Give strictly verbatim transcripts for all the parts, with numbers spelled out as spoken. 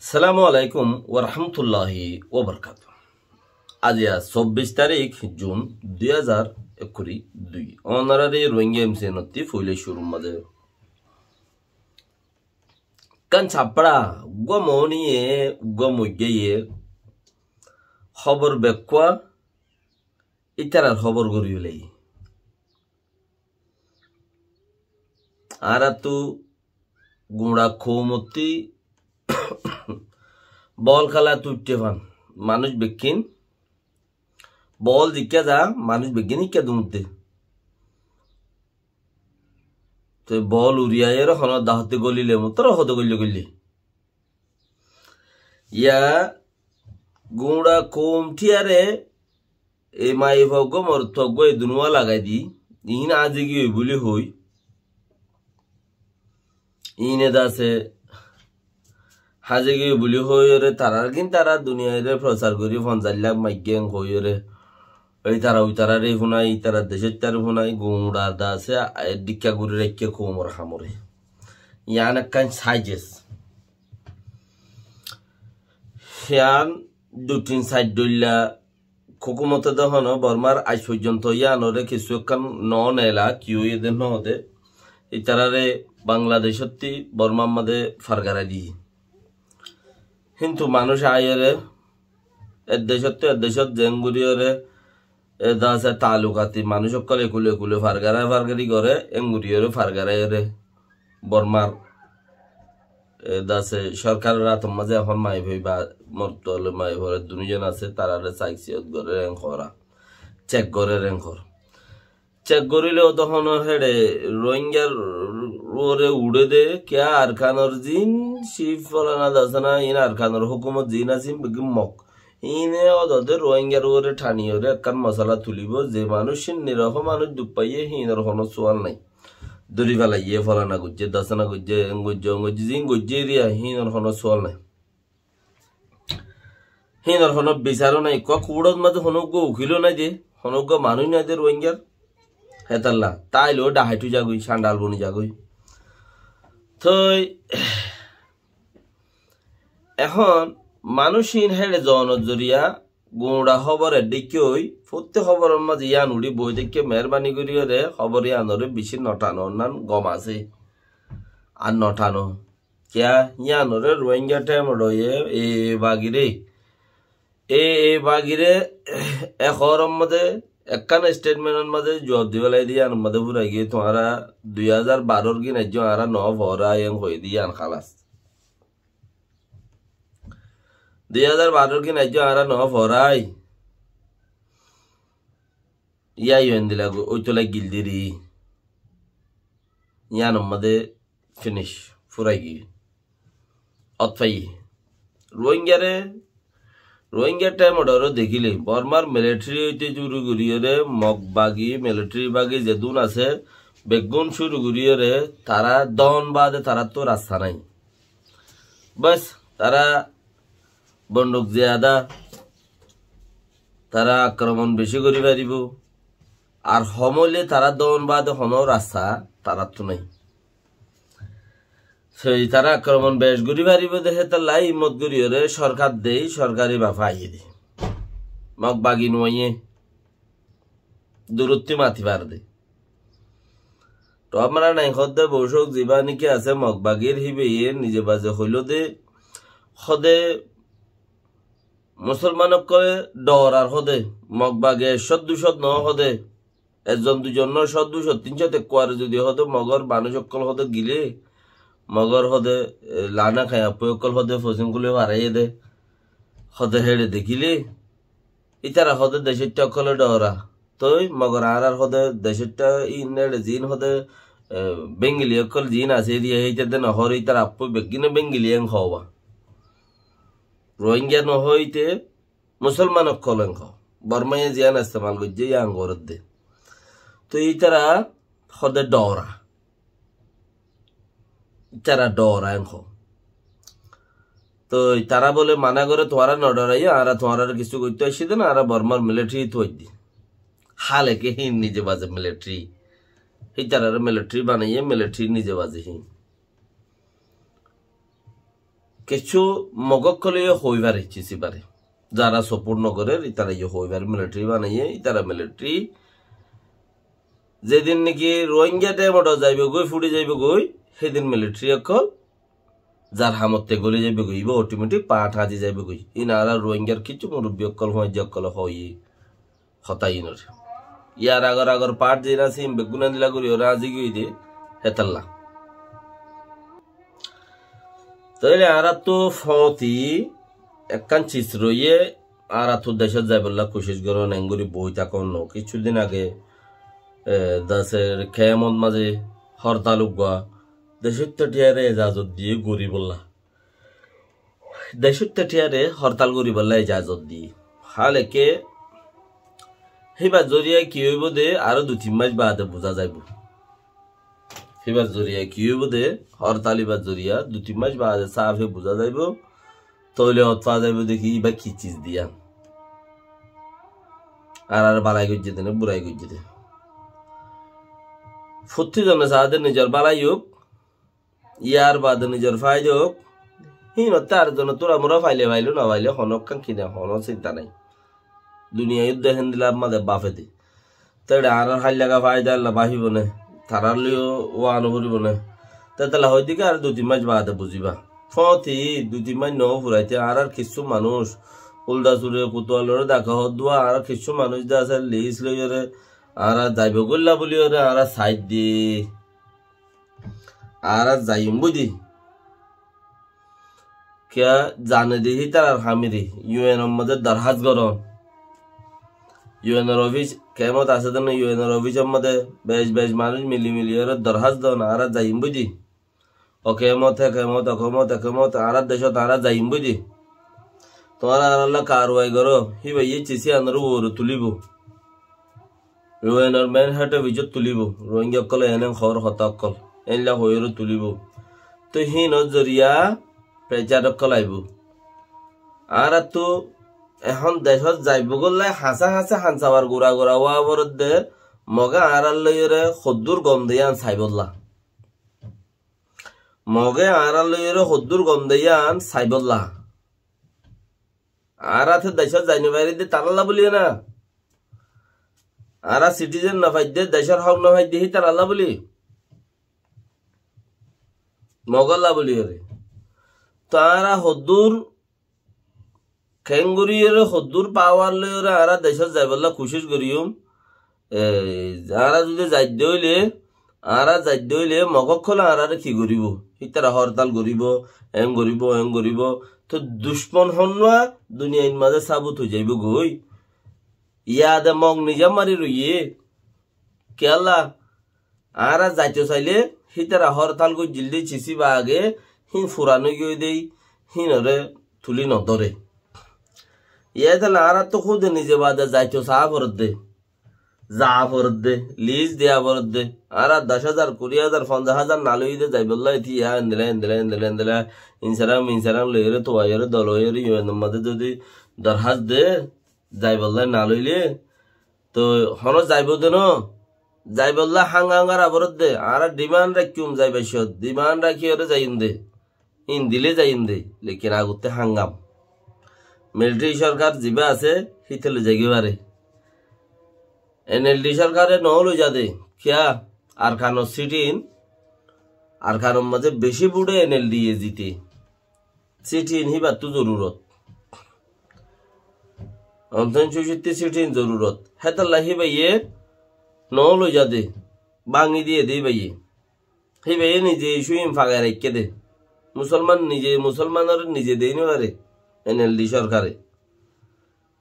Assalamu alaikum warahmatulláhi wabarakátuhu. Aijja sobbic tarík Jun dui házar ekkuri dui. Ónorare Rohingya M C N ottú foila cúrur mazé ekkán sáfara, uggwá moóniye, uggwá moijjaiye hóbor bekkúa, ítarar hóbor gorí félaiye. Añárattú guñça koumottú bol kéla tuitte fan. Manúic bekkín bol zikká za, manúic bekkín ikká duñdde. Te bol uri aiyóre hono dahotte golile, mottor hodo goille goille. Yá guñça koum thíyare e maiyafuwa uggwá morotfuwa uggwá e dunúa lagai di, iín añzegi ói buli hoi. Iíne dase añzegi ói buli hoiyóre tarar gín tara duniyaire fosar gorí fonzaic lak maigge en hoiyóre. Ítara ítarare funai, ítara decóttaré funai, guñça dase dhikka gorí raikké koumor hamore. Yián ekkán saizes. Yián dui tin sair dhoilla hókumote de hono Bormar aij foijjonto yiánore kissú ekkán no nela, ki óiye de no de. Ítarare Bangladecóttu Bormar mazé fargarai diye. Kintu manúic aiyóre e decóttu e decót zenguriyóre e dase talukati manúic ókkol ekule ekule fargara fargari gore, enguriyóre fargaraiyóre Bormar e dase sorkaror átor mazé ehón maiyafuwa ba morotfuwa maiyafuwa dunúzon asé, tarare saik siyot gore, reng hora, cek gore, reng hor. Cek goríle ó de hono héçe Rohingyar uore uçé de, kiyá Arkanor zin, cif folana dase na, iín Arkanor hókumot zin asé, iín beggín Mog. Iíne ó de Rohingyar uore thaniyóre ekkán mosala tulibó, ze manúic cín nirahó manúic duk faiyé, híinor hono suwal nái. Dóri felaiyé, folana goijjé, dase na goijjé, en goijjé, on goijjé, zin goijjé eriya, híinor hono suwal nái. Híinor hono bisaró nái, kua kuçot mazé hono uggwá ukiló nái de, hono uggwá manúic nái de Rohingyar. Hétalla, táile ó dhahaitu zagói, candal boni zagói. Toi, ehón manúic iín héçe zonor zoriya guñça hóbor edde ki ói, fottí hóboror mazé yián uçí boi dekké, meherbani goríyóre hóbor yiánore beci no thano, onnan gom asé. Ar no thano. Kiyá, yiánore Rohingya thaim oçoye, e, e bagire, e, e bagire, ek hóboror mazé, ekkán statement or mazé juwab di félai de, yiánor mazé furai giyé, tuáñra dui házar baror gín aijjó añára no forai, en hoi de yián halas. Dui házar baror gín aijjó añára no forai. Yá yo endilla go-, óito laggil deri. Yiánor mazé finish, furai giyé. Ot faiyé. Rohingyare, Rohingya thaim oçore dekíle, Bormar military óite cúru goríyóre, Mog bagi, military bagi zedún asé, beggún cúru goríyóre, tara don baade tarattú rasta nái. Bas, tara bonduk ziyada, tara akromon beci gorí faribó. Ar hom óile tara don baade hono rasta tarattú nái. Sói tara akromon bec gorí faribó de hétalla himmot goríyóre sorkar dei, sorkari bafa aiyé de. Mog bagi nuaiyé. Durottí mati fare de. To amra nai hoó de boucók zibá niki asé Mog bagir híbaye nize baze hoiló de, hoó de Musolman ókkole dhorar hoó de, Mog bagi ek cót dui cót no hoó de, ekzon duizon no, cót dui cót tin cót ekkuare zodi hoó de Mogor manúic ókkol hoó de gilé, Mogor hoó de, e, lana kaiyappoi ókkol hoó de fosing kule faraiyé de, hoó de héçe dekilé, ítara hoó de decóitta ókkole dhora. Toi Mogor añárar hoó de decóitta ín héçe ziín hoó de, e, Bengili ókkol ziín asé eriya, héitta de nohór, ítara appoi beggíne Bengili en hoó ba. Rohingya nohóite Musolman ókkol en hoó. Bormaye ziyán estemal goijjé, yián gorédde. Toi ítara hoó de dhora. Ítara dhora en hoó. Toi tará bole mana goré, tuáñra no dhoraiyo, añára tuáñrare kissú goittó aiccí de na, añára Bormar military tuaiddi. Háleke hín nize baze military. Hítarare military banaiyé, military nize baze hín. Kessú Mog ókkole yó hoi fare, cisi fare. Zara support no gorer, ítara yó hoi fare, military banaiye, ítara military. Zedin niki Rohingya dam ot zaibo goi, furi zaibo goi, hedin military ókkol zar hamotte goli zaibo goi, iba automatic path hazi zaibo goi. Inara Rohingyar kessú murubbi ókkol, fuainja ókkole hoiye. Hotá inor. Yar agor agor part zin asé, beggún endilla gori ore azi giyói de, hétalla. Tóile añárattu fóti ekkán cis roiye, añárattu decót zaibolla kucíc goron, engori boi tákon no. Kissú din age, e, decer kemot mazé hortal uggúa, decót tákiyaré ezazot diye goribolla. Decót tákiyaré hortal goribolla ezazot diye. Háleke híbar zoriya ki óibo de aró dui tin mac baade buzá zaibo. Híbar zoriya ki óibo de, hortal íbar zoriya dui tin mac baade sáfe buzá zaibo. Tóile hotá zaibo de ki íba ki cis diyan. Añárar balai goijjé de né, burai goijjé de. Fottí zone saá de nizor balai ók, yar baade nizor faida ók. Híinotte ar zone tura mura faile failo, no faile hono ekkán ki nai, hono sinta nai. Duniyai yuddo héndilla mazé bafe de. Tóile añárar háilla ga faida ólla bafibo né, tarar loi yó wano foribo né. Te tala hoidde ki ar dui tin mac baade buziba. Fóti dui tin mac no furaite añárar kissú manúic Uldasure, Kutualore, Daka hoddua añárar kissú manúic de asé, lis loiyore añára zaibo goilla buliyore añára saidde. Añára zaiyum budi. Kiyá zane de hítarar hamiri, U N or mazé dorhas goron. U N or ofis, kemot asé de no, U N or ofisor mazé bec bec manúic mili mili ore dorhas don, añára zaiyum budi. O kemot, he kemot, o kemot, e kemot, añárar decót añára zaiyum budi. Tuáñra añáralla karwai goró, híbaye cisi añárar uore tulibo. U N or men hete bijot tulibo, Rohingya ókkole enen hoór hotá ókkol, éilla hoiyóre tulibo. Toi híinor zoriya pressure ókkol aibo. Añárattu ehón decót zaibo gollai hañsé hañsé hansabar gura gura ówa foredde, Moge añárar loiyóre hoddúr gom de yían saibolla. Moge añárar loiyóre hoddúr gom de yían saibolla. Añára te decót zai no faridde taralla buli na. Añára citizen no faidde, decór hók no faidde, hítaralla buli. Mogolla buli ore. To añára hoddúr kengori ore, hoddúr pawar loi ore añára decót zaibolla kucíc goriyum. E, añára zudi zaidde óile, añára zaidde óile Mog ókkole añárare ki goribo? Hítara hortal goribo, en goribo, en goribo. To ducmon honnúa duniyair mazé sabut ói zaibo goi. Yade Mog niza mari roiye. Kiyólla? Añára zaito saile hítara hortal goijjil de cisi ba age, híin furan ói giyói de, híinore tuli no dóre. Yétalla añárattu húde nize bade zaito saá foredde. Zaa foredde, lis diya foredde. Añára doc házar, kuri házar, fonzaic házar na loiyé de zaibolla etiya endilla, endilla, endilla, endilla. Insaram, insaram loiyóre, tuwaiyóre, dol óiyore, U N or mazé zudi dorhas de, zaibolla na loile, to hono zaibo de no, zaibolla hanga hanga raboredde, añára demand raikkúm zaibar cót, demand raikiyóre zaiyum de, in dile zaiyum de, lekin agotte hangam. Military sorkar ziba asé, híte loi zaigói fare. N L D sorkare no loi zade, kiyá? Arkanor sitin, Arkanor mazé beci buçe N L D ye zite. Sitin híbattú zorurot. Onton cucitti sitin zorurot. Hétalla híbaye no loi zade, báñgi diye de híbaye. Híbaye nize isu in fagai raikké de. Musolman nize, Musolmanore nize dei no fare, N L D sorkare.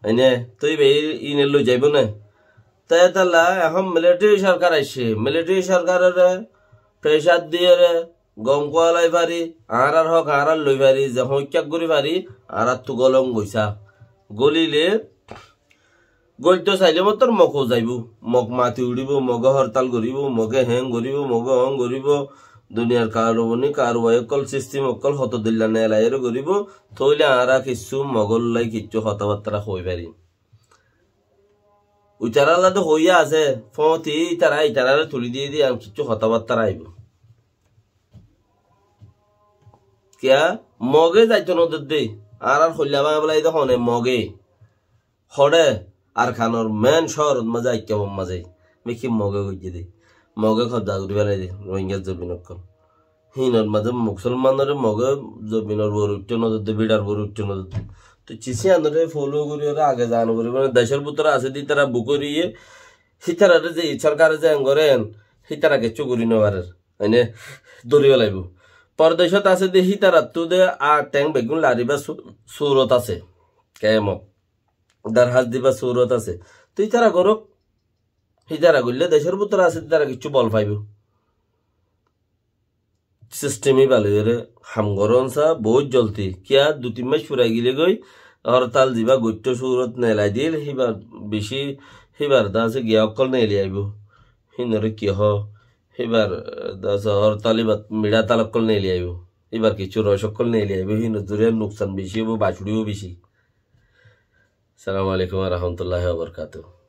Ene, toi be ine loi zaibo ne? Te etalla ehón military sorkar aiccé, military sorkarore pressure diyore gom kuwalai fari, añárar hók añára loi fari, ze hoikká gori fari, añárattu golong goisa. Golile, golito saile mottor Mog zaibo, Mog mati uçibo, Moge hortal goribo, Moge heñ goribo, Moge oñ goribo, duniyar karuboni, karubai okkol, system okkol hoto dilla nelaire goribo, toile añára kissú Mogor loi kissú hotabattara hoi farim. Itarar lade hoiya asé, fóti itara, itarare tuli diye de, an kissú hotabattara aibo. Kiyá Moge zaito nodedde. Añárar hoilla bái bela ede hone Moge. Hoçé Arkanor men cóorot mazé aikká bom mazé. Miki Moge goijjé de. Moge kobza gori felaiyé de Rohingya zobin okkol. Hínor mazé Musolmanore Moge zobinor uore uiththó nodedde, biçar uore uiththó nodedde. Toi cisí anore follow gori ore age zano gori, mane decór bútore asé de ítara buk goriye, hítarare ze sorkare ze en goren, hítara kessú gori nofarer. Mane dóri felaibo. Pordecót asé de hítarattú de ar theng beggún laribar su-, surot asé. Kemot. Darhas dibar surot asé. Toi ítara gorok. Hítara goille decór bútore asé de ítara kessú bol faibo. Sistem íba loiyóre ham goron sa, bout joldi. Kiyá, dui tin mac furai gile goi, hortal ziba goitto surot nelai dil, híbar beci, híbar dase giya okkol neli aibo. Hínore ki ho, híbar dase hortal íba miçá tal okkol neli aibo. Íbar kessú roc okkol neli aibo, hínor zoriya nuksan beci óibo, bacuri óibo beci. Assalamu alaikum wa rahmatullahi wa barakatuhu.